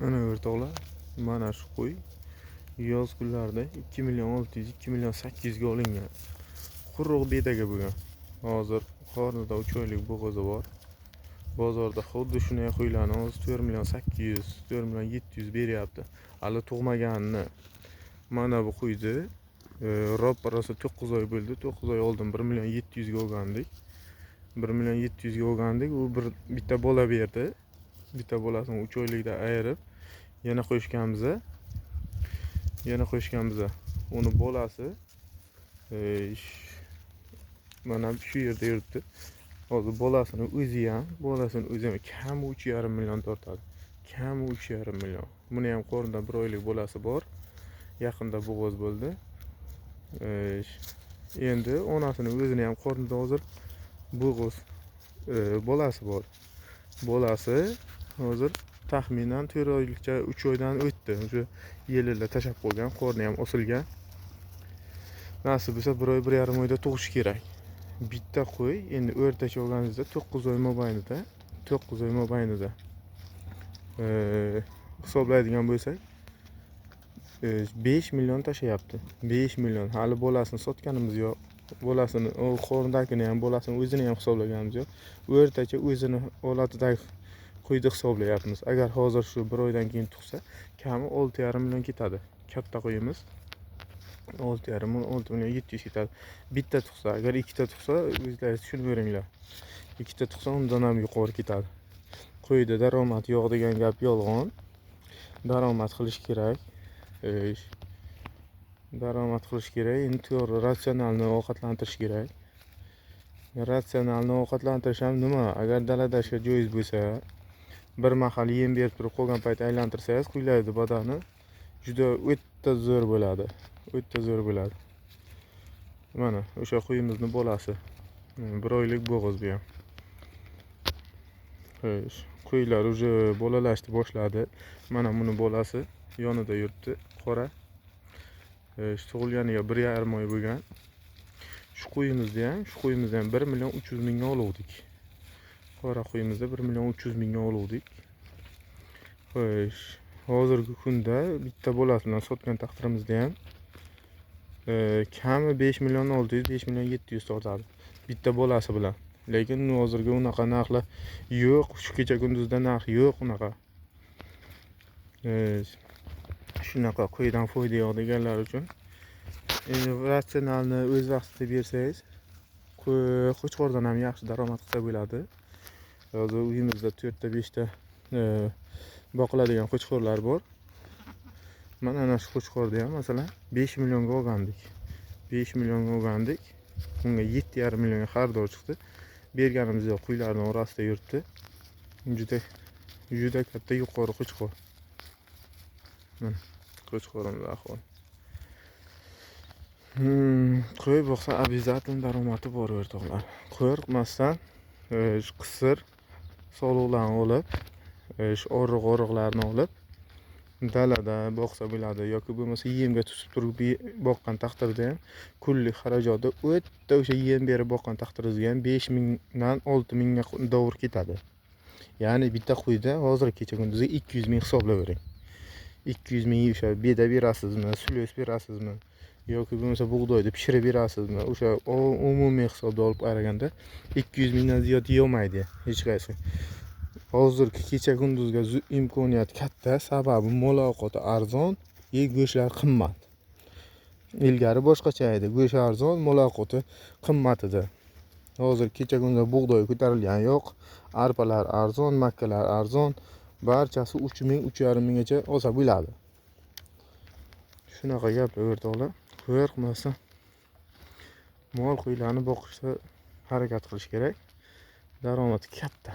Mana o'rtoqlar, mana shu qo'y yoz kunlarida 2 million 600, 2 million 800 ga olingan. Quruq bedaga bo'lgan. Hozir qornida 3 oylik bo'g'izi bor. Bozorda xuddi shunday qo'ylarni hozir 4 million 800, 4 million 700 beryapti. Hali tug'maganini. Mana bu qo'yni roppa rosa 9 oy bo'ldi. 9 oy oldin 1 million 700 ga olgandik. 1 million 700 ga olgandik. U bir bitta bola berdi. Bitta bolasini 3 oylikda ayirib yana qo'shganmiz. Yana qo'shganmiz. Uni bolasi mana shu yerda yuribdi. Hozir bolasini o'zi ham, kami 3,5 million tortadi. Kami 3,5 million. Buni ham qornida 1 oylik bolasi bor. Yaqinda bo'g'oz bo'ldi. Endi onasini o'zini ham qornida hozir bo'g'oz bolasi bor. Bolasi hozir taxminan 4 oylikcha 3 oydan o'tdi. O'sha yelilla tashlab qo'ygan, qorni ham osilgan. Nasib bo'lsa 1 oy, 1,5 oyda tug'ishi kerak. Bitta qo'y endi o'rtacha olganingizda 9 oy mobaynida, 9 oy mobaynida hisoblaydigan bo'lsak, 5 million tashlayapti. 5 million. Hali bolasini sotganimiz yo'q. Bolasini, u qornidagini ham, bolasini o'zini ham hisoblaganimiz yo'q. O'rtacha o'zini holatidagi qo'yni hisoblayapmiz. Agar hozir shu 1 oydan keyin tug'sa, kami 6,5 million ketadi. Katta qo'yimiz 6,5 million, 6 million 700 ketadi. Bitta tug'sa, agar ikkita tug'sa, o'zlaringiz tushunib. Ikkita tug'sa undan ham yuqori ketadi. Qo'yda daromad yo'q degan gap yolg'on. Daromad qilish kerak. Daromad qilish kerak. Endi to'g'ri ratsionalni ovqatlantirish kerak. Ratsionalni ovqatlantirish ham nima? Agar dalada ishga joiz bo'lsa, bir mahal yem berib turib qolgan payt aylantirsangiz, qo'ylarni badani juda o'ta zo'r bo'ladi. O'ta zo'r bo'ladi. Mana o'sha qo'yimizni bolasi. 1 oylik bo'g'iz bu ham. Xo'sh, qo'ylar уже bolalashni boshladi. Mana buni bolasi yonida yuribdi, qora. Xo'sh, tug'ilganiga 1,5 oy bo'lgan. Shu qo'yimizni ham 1 million 300 mingga oluvdik. Qora qo'yimizni 1 million 300 mingga oluvdik. Xo'sh, hozirgi kunda bitta bolasi bilan sotgan taqdirimizda ham kami 5 million 600, 5 million 700 tortadi. Bitta bolasi bilan. Lekin hozirgi unaqa narxlar yo'q. Shu kecha kunduzda narx yo'q unaqa. Shunaqa qo'ydan foyda yo'q deganlar uchun endi ratsionalni o'z vaqtida bersangiz, qo'chqordan ham yaxshi daromad qilsa bo'ladi. Hozir uyimizda 4 ta 5 ta boqiladigan qo'chqorlar bor. Mana ana shu qo'chqorni ham masalan 5 millionga olgandik. 5 millionga olgandik. Unga 7,5 millionga xaridor chiqdi. Berganimiz yo'q, qo'ylarning orasida yuribdi. Juda juda katta yuqori qo'chqor. Mana qo'chqorimiz ahvoli. Qo'y boqsa обязательно daromadi bor o'rtoqlar. Qo'rqmasdan shu qisir soliqlarni olib, shu oriq-oriqlarni olib dalada boqsa bo'ladi yoki bo'lmasa yemga tutib turib boqqan taqdirda ham kunlik xarajati o'ta o'sha yem berib boqqan taqdiringizga ham 5 mingdan 6 mingga dovur ketadi. Ya'ni bitta qo'yda hozir kecha kunduzga 200 ming hisoblayvering. 200 ming o'sha beda berasizmi, sulos berasizmi yoki bo'lmasa bug'doyni pishirib berasizmi, o'sha umumiy hisobda olib qaraganda 200 mingdan ziyod yeyolmaydi hech qaysi. Hozirgi kecha kunduzga imkoniyat katta, sababi mol ovqati arzon, go'shtlar qimmat. Ilgari boshqacha edi, go'sht arzon, mol ovqati qimmat edi. Hozir kecha kunduzda bug'doy ko'tarilgani yo'q, arpalar arzon, makkalar arzon, barchasi 3 ming, 3,5 minggacha olsa bo'ladi. Shunaqa gaplar o'rtoqlar. Qo'rqmasdan mol qo'ylarni boqishda harakat qilish kerak. Daromad katta.